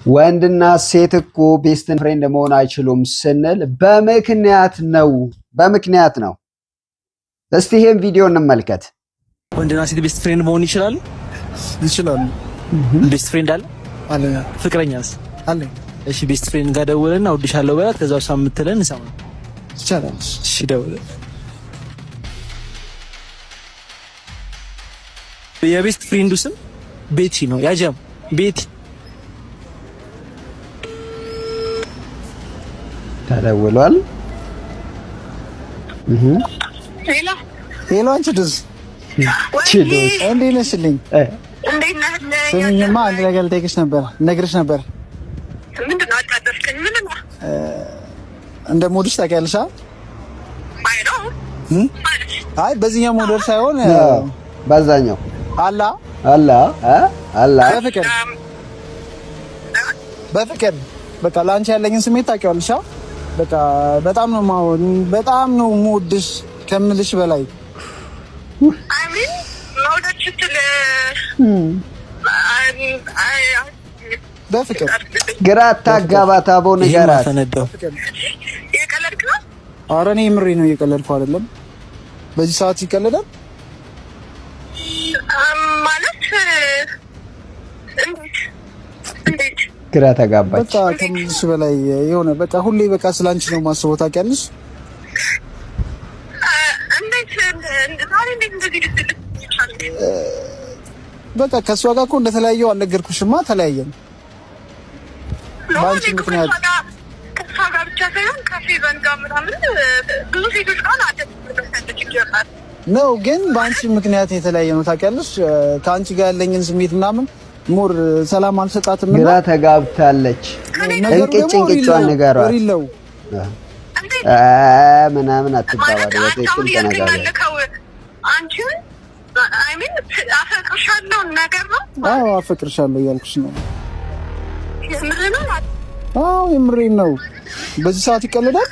ወንድና ሴት እኮ best friend መሆን አይችሉም ስንል በምክንያት ነው፣ በምክንያት ነው። እስቲ ይሄን ቪዲዮ እንመልከት። ወንድና ሴት best friend መሆን ይችላሉ? ይችላሉ። Best friend አለ? አለ። ፍቅረኛስ? አለ። እሺ፣ best friend ጋር ደውልና እወድሻለሁ በላት። ከዛ እሷ የምትለን እንሰማለን። ይቻላል። እሺ፣ ደውል። የ best friend ኡ ስም ቤቲ ነው። ያጀም ቤቲ። ተደውሏል። Hello፣ አንቺ ዱዝ፣ እንዴት ነሽልኝ? ስሚኝማ፣ አንድ ነገር ልጠይቅሽ ነበር፣ ነግርሽ ነበር። እንደምወድሽ ታውቂያለሽ? አይ፣ በዚህኛው ሞዴል ሳይሆን በዛኛው። አላ አላ አላ። በፍቅር በፍቅር በቃ ለአንቺ ያለኝን ስሜት ታውቂዋለሽ። በቃ በጣም ነው የምወድሽ ከምልሽ በላይ። በፍቅር። ግራ አታጋባት፣ አቦ ንገራት። ኧረ እኔ የምሬ ነው፣ እየቀለድኩ አይደለም። በዚህ ሰዓት ይቀለዳል? ማለት እንዴት? ግራ ተጋባች። በቃ ከምልሽ በላይ የሆነ በቃ ሁሌ በቃ ስላንቺ ነው የማስበው፣ ታውቂያለሽ። በቃ ከእሷ ጋር እኮ እንደተለያየው አልነገርኩሽማ። ተለያየን በአንቺ ምክንያት። ከእሷ ጋር ብቻ ሳይሆን ከፌቨን ጋር ምናምን ብዙ ሴቶች ጋር ነው፣ ግን በአንቺ ምክንያት የተለያየ ነው፣ ታውቂያለሽ። ከአንቺ ጋር ያለኝን ስሜት ምናምን more ሰላም አልሰጣትም። ግራ ተጋብታለች። እንቅጭ እንቅጯን ንገሯት ምናምን አትባባል። በትክክል ተነጋገሩ። አፈቅርሻለሁ ነገር ነው። አዎ፣ አፈቅርሻለሁ እያልኩሽ ነው። አዎ፣ የምሬን ነው። በዚህ ሰዓት ይቀልዳል?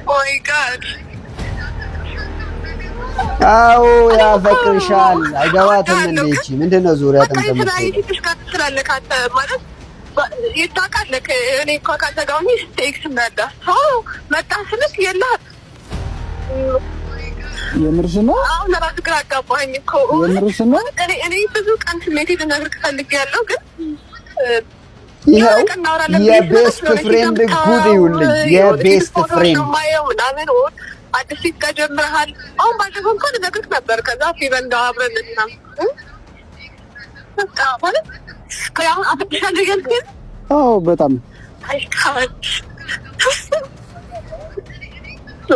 My God! አዎ፣ ያፈቅርሻል። አይገባትም እንዴ? እቺ ምንድን ነው ዙሪያ ጥምጥም? ማለት ይታወቃለህ። እኔ እኮ ካንተ ጋር ሆኜ ስቴክስ መጣ ሰው መጣ ስልክ የለህም። የምርሽ ነው? አሁን እራሱ ግራ አጋባኸኝ እኮ። የምርሽ ነው? እኔ ብዙ ቀን ስሜቴ ልነግርህ ፈልጌያለሁ፣ ግን ይኸው የ best friend ጉድ ይኸውልኝ፣ የ best friend። ምናምን አዲስ ሴት ጋር ጀምረሃል። አሁን ባለፈው እንኳን እነግርህ ነበር። ከዛ ፌቨን ጋር አብረን ምናምን በቃ ማለት አሁን አፈቅርሻለሁ እያልኩኝ። አዎ፣ በጣም።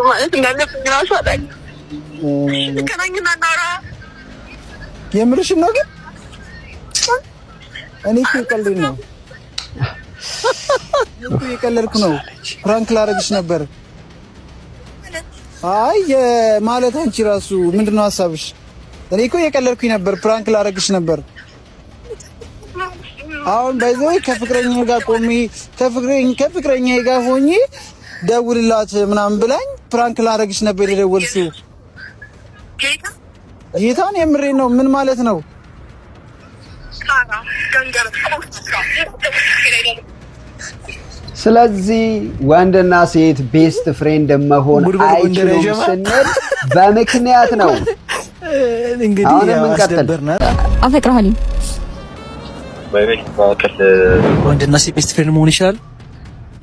ማለት እንዳለብኝ እራሱ አላውቅም። እንገናኝና እናውራ። የምርሽን ነው ግን? እኔ እኮ የቀልዴን ነው፣ እኮ የቀለድኩ ነው። Prank ላደርግሽ ነበር። አይ ማለት አንቺ ራሱ ምንድን ነው ሀሳብሽ? እኔ እኮ የቀለድኩኝ ነበር፣ prank ላደርግሽ ነበር። አሁን by the way ከፍቅረኛ ጋር ቆሜ ከፍቅረኛ ጋር ሆኜ ደውልላት ምናምን ብላኝ prank ላደርግሽ ነበር የደወልሽው። ጌታን የምሬ ነው። ምን ማለት ነው? ስለዚህ ወንድና ሴት best friend መሆን አይችሉም ስንል በምክንያት ነው። እንግዲህ አሁንም እንቀጥል። አፈቅርሃለሁ። ወንድና ሴት best friend መሆን ይችላል?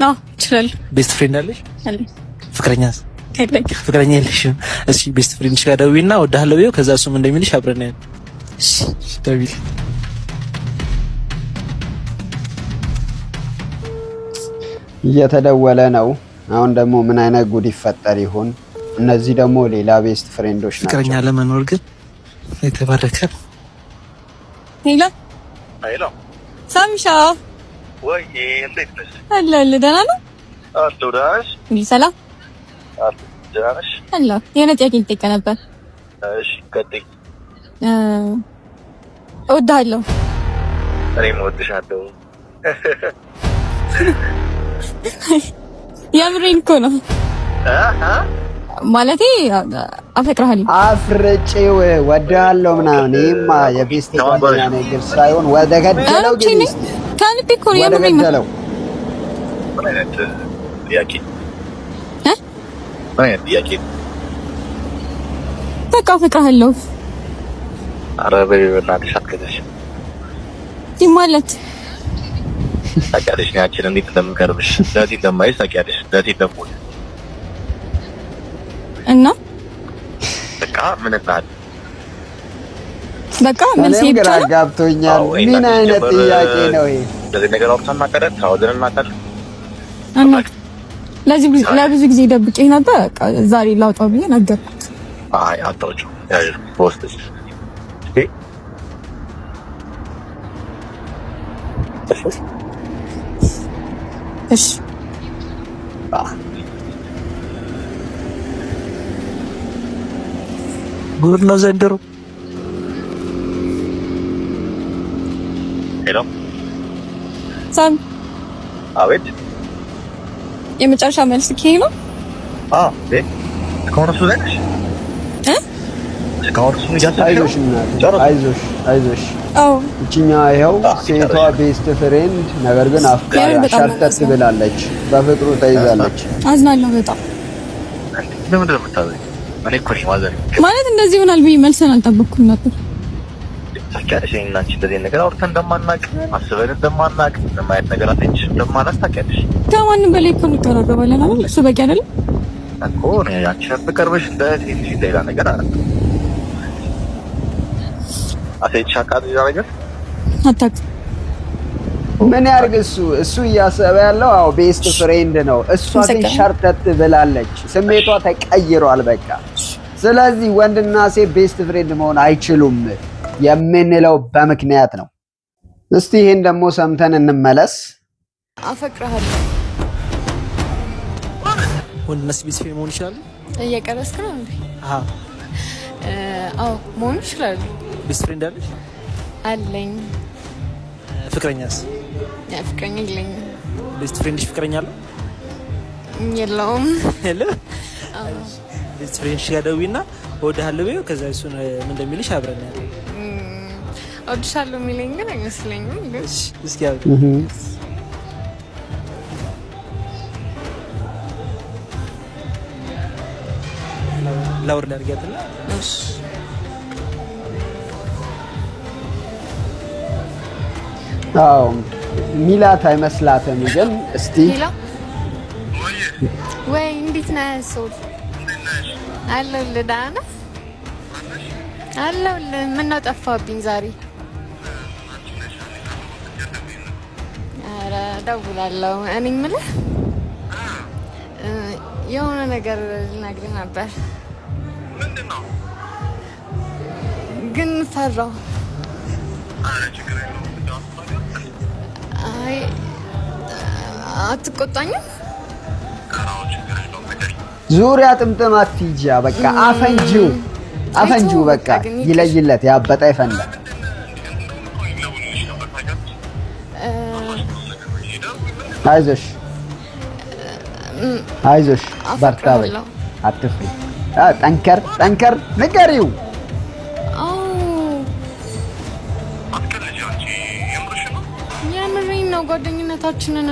አዎ፣ ይችላል። Best friend አለሽ? አለኝ። ፍቅረኛስ? የለኝም። ፍቅረኛ የለሽም? እሺ፣ best friend ሽ ጋር ደውይና እወድሃለሁ በይው። ከዛ እሱም እንደሚልሽ አብረን እናያለን። እሺ፣ ደውዪ። እየተደወለ ነው። አሁን ደግሞ ምን አይነት ጉድ ይፈጠር ይሆን? እነዚህ ደግሞ ሌላ best friend ኦች ናቸው። ፍቅረኛ ለመኖር ግን የተባረከ ነው። Hello። Hello። ሳሚሻ። ወይ፣ እንዴት ነሽ? አለሁልህ። ደህና ነው? አለሁ። ደህና ነሽ? እንዲህ ሰላም። አለሁ። ደህና ነሽ? አለሁ። የሆነ ጥያቄ ልጠይቅህ ነበር። እሺ፣ ቀጥይ። እወድሃለሁ። እኔም እወድሻለሁ። የምሬን እኮ ነው። እ ማለቴ አፈቅርሃለሁ። አፍርጬው ወድሃለሁ ምናምን። ይሄማ የ best ጓደኛ ንግግር ሳይሆን ወደ ገደለው ግቢ እስኪ። ከልቤ እኮ ነው፣ ወደ የምሬን ነው። ገደለው። ምን አይነት ጥያቄ? እ? ምን አይነት ጥያቄ? በቃ አፈቅርሃለሁ። ኧረ በይ በእናትሽ አትከተሽ። ይህ ማለት ታውቂያለሽ እኔ አንቺን እንዴት እንደምቀርብሽ፣ ለእህቴ እንደማይሽ ታውቂያለሽ። ለእህቴ እንደምሆን። እና በቃ ምን እናድርግ? በቃ መልሴ እኔም ብቻ ግራ ነው። ጋብቶኛል። አዎ፣ ምን ይሄን አይነት ጀመር፣ ጥያቄ ነው ይሄ? እንደዚህ ነገር አውርተን እናውቃለን፣ ታወዘን እናውቃለን። አናውቅም። ለዚህ ለብዙ ጊዜ ደብቄ ነበር። በቃ ዛሬ ላውጣው ብዬ ነገርኩት። አይ አታውጪው፣ ያዥ በውስጥሽ። እሺ? እሺ። ጉድ ነው ዘንድሮ። Hello። ሳሚ። አቤት። የመጨረሻ መልስ ይሄ ነው? አዎ እንዴ፣ እስካሁን እሱ ላይ ነሽ? እ? እስካሁን እሱን እያሰብሽ ነው? አይዞሽ እናቴ፣ ጨረስኩ። አይዞሽ አይዞሽ። አዎ። እችኛ ይኸው ሴቷ best friend ነገር ግን አፍቃሪ የምር በጣም ነው ሸርተት ብላለች፣ በፍቅሩ ተይዛለች። አዝናለሁ በጣም። ለምንድን ነው የምታዘኝ? እኔ እኮ ነኝ ማዘን። ማለት እንደዚህ ይሆናል ብዬ መልስን አልጠበቅኩም ነበር። ታውቂያለሽ እኔ እና አንቺ እንደዚህ ነገር አውርተን እንደማናውቅ፣ አስበን እንደማናውቅ፣ ምንም አይነት ነገር አትንሽ እንደማናውቅ ታውቂያለሽ። ከማንም በላይ እኮ እንቀራረባለን አይደል? እሱ በቂ አይደለም? እኮ እኔ አንቺን ብቀርብሽ እንደ እህቴ እንጂ ሌላ ነገር አይደለም። አሳይቼሽ አውቃለሁ ሌላ ነገር? አታውቅም። ምን ያርግ እሱ? እሱ እያሰበ ያለው አዎ best friend ነው። እሷ ግን አመሰግናለሁ። ሸርተት ብላለች፣ ስሜቷ ተቀይሯል። በቃ ስለዚህ ወንድና ሴት best friend መሆን አይችሉም የምንለው በምክንያት ነው። እስቲ ይሄን ደግሞ ሰምተን እንመለስ። አፈቅርሃለሁ። ወንድና ሴት best friend መሆን ይችላሉ? እየቀረስክ ነው እንዴ? አሃ። አዎ፣ መሆን ይችላሉ። Best friend አለሽ? አለኝ። ፍቅረኛስ? ፍቅረኛ የለኝም። Best friend ሽ ፍቅረኛ አለው? የለውም። የለም። Best friend ሽ ጋር ደውይና እወድሃለሁ በይው። ከዛ እሱን ምን እንደሚልሽ አብረን እናያለን። እወድሻለሁ የሚለኝ ግን አይመስለኝም። ግን እሺ፣ እስኪ አብረን። Loud ላድርጊያትና። እሺ። አዎ ሚላት አይመስላትም፣ ግን እስቲ። Hello፣ ወይ እንዴት ነህ? ሶል፣ አለሁልህ። ደህና ነህ? አለሁልህ። ምነው ጠፋህብኝ ዛሬ? ኧረ እደውላለሁ። እኔ የምልህ የሆነ ነገር ልነግርህ ነበር ግን ፈራሁ። አይ አትቆጣኝም? ዙሪያ ጥምጥም አትይጃ። በቃ አፈንጂው አፈንጂው፣ በቃ ይለይለት፣ ያበጠ ይፈንዳ። አይዞሽ አይዞሽ፣ በርታ በይ፣ አፈቅርሃለሁ። አትፍሪ። ጠንከር ጠንከር፣ ንገሪው። አዎ፣ የምሬን ነው። ጓደኝነታችንን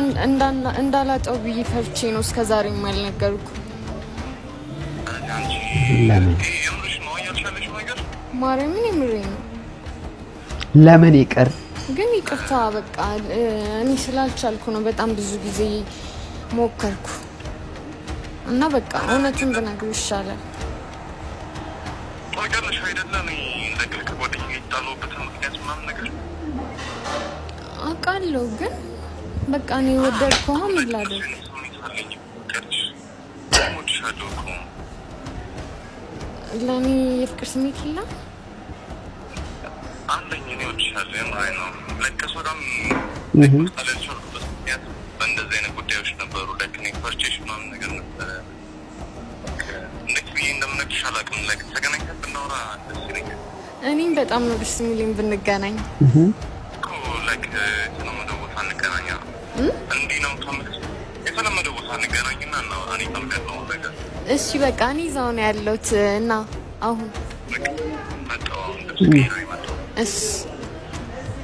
እንዳላጠው ብዬ ፈርቼ ነው እስከ ዛሬ የማልነገርኩ። ለምን? ማርያምን የምሬን ነው። ለምን ይቅር? ግን ይቅርታ በቃ እኔ ስላልቻልኩ ነው። በጣም ብዙ ጊዜ ሞከርኩ እና በቃ እውነቱን ብነግርህ ይሻላል። ታውቂያለሽ አይደለ? እኔ ነገር ከጓደኛዬ የተጣላሁበትን ምክንያት ምናምን ነገር። አውቃለሁ፣ ግን በቃ እኔ ወደድኩህ፣ ምን ላድርግ? ስሜት አለኝ። ታውቂያለሽ፣ እወድሻለሁ እኮ። ለእኔ የፍቅር ስሜት የለም? አለኝ። እኔ እወድሻለሁ። የምሬን ነው። Like ከእሷ ጋርም መጣል ያልቻልኩበት ምክንያት በእንደዚህ አይነት ጉዳዮች ነበሩ። Like እኔ ፈርቼሽ ምናምን ነገር ነበረ። እንዴት ብዬ እንደምነግርሽ አላውቅም። Like ተገናኝተን ብናወራ ደስ ይለኛል። እኔም በጣም ነው ደስ የሚለኝ ብንገናኝ። እኮ like የተለመደው ቦታ እንገናኛ። እንዲህ ነው ከምልሽ የተለመደው ቦታ እንገናኝና እናውራ። እኔ ታውቂያለሁ ነገር። እሺ በቃ እኔ እዛው ነው ያለሁት እና አሁን። በቃ መጣሁ። አሁን ልብስ ቀይሬ መጣሁ። እስ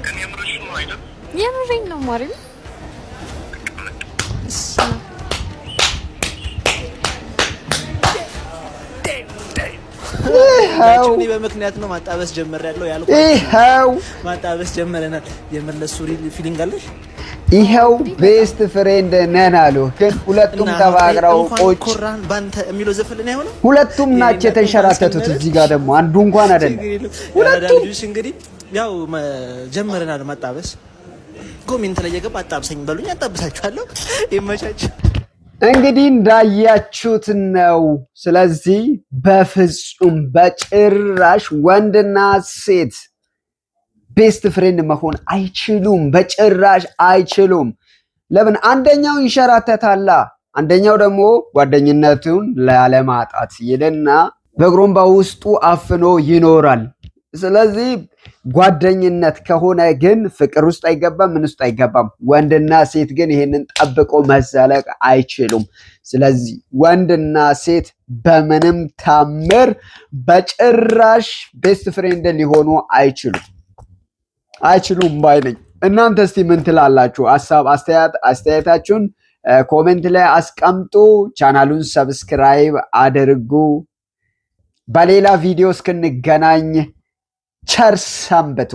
ግን የምርሽን ነው አይደል? የምሬን ነው ማርያም። በቃ መጣሁ። እስ። ይኸው። እኔ በምክንያት ነው ማጣበስ ጀምሬያለሁ ያልኩት። ይኸው። ማጣበስ ጀምረናል። የምር ለሱ real feeling አለሽ? ይኸው best friend ነን አሉ። ግን ሁለቱም እና ተባቅረው እንኳን ቁጭ ኮራን ባንተ የሚለው ዘፈን ላይ አይሆንም? ሁለቱም ናቸው የተንሸራተቱት። እዚህ ጋር ደግሞ አንዱ እንኳን አይደለም። ችግር የለም። የአራዳ ሁለቱም። ልጆች እንግዲህ ያው ጀምረናል ማጣበስ። Comment ላይ የገባ አጣብሰኝ በሉኝ፣ አጣብሳችኋለሁ። ይመቻችሁ። እንግዲህ እንዳያችሁት ነው። ስለዚህ በፍጹም በጭራሽ ወንድና ሴት best friend መሆን አይችሉም። በጭራሽ አይችሉም። ለምን? አንደኛው ይንሸራተታላ፣ አንደኛው ደግሞ ጓደኝነቱን ላለማጣት ይልና በግሮም በውስጡ አፍኖ ይኖራል። ስለዚህ ጓደኝነት ከሆነ ግን ፍቅር ውስጥ አይገባም፣ ምን ውስጥ አይገባም። ወንድና ሴት ግን ይሄንን ጠብቆ መዘለቅ አይችሉም። ስለዚህ ወንድና ሴት በምንም ታምር በጭራሽ best friend ሊሆኑ አይችሉም፣ አይችሉም ባይ ነኝ። እናንተ እስቲ ምን ትላላችሁ? ሀሳብ አስተያየታችሁን comment ላይ አስቀምጡ። ቻናሉን subscribe አድርጉ። በሌላ ቪዲዮ እስክንገናኝ ቸር ሰንብቱ።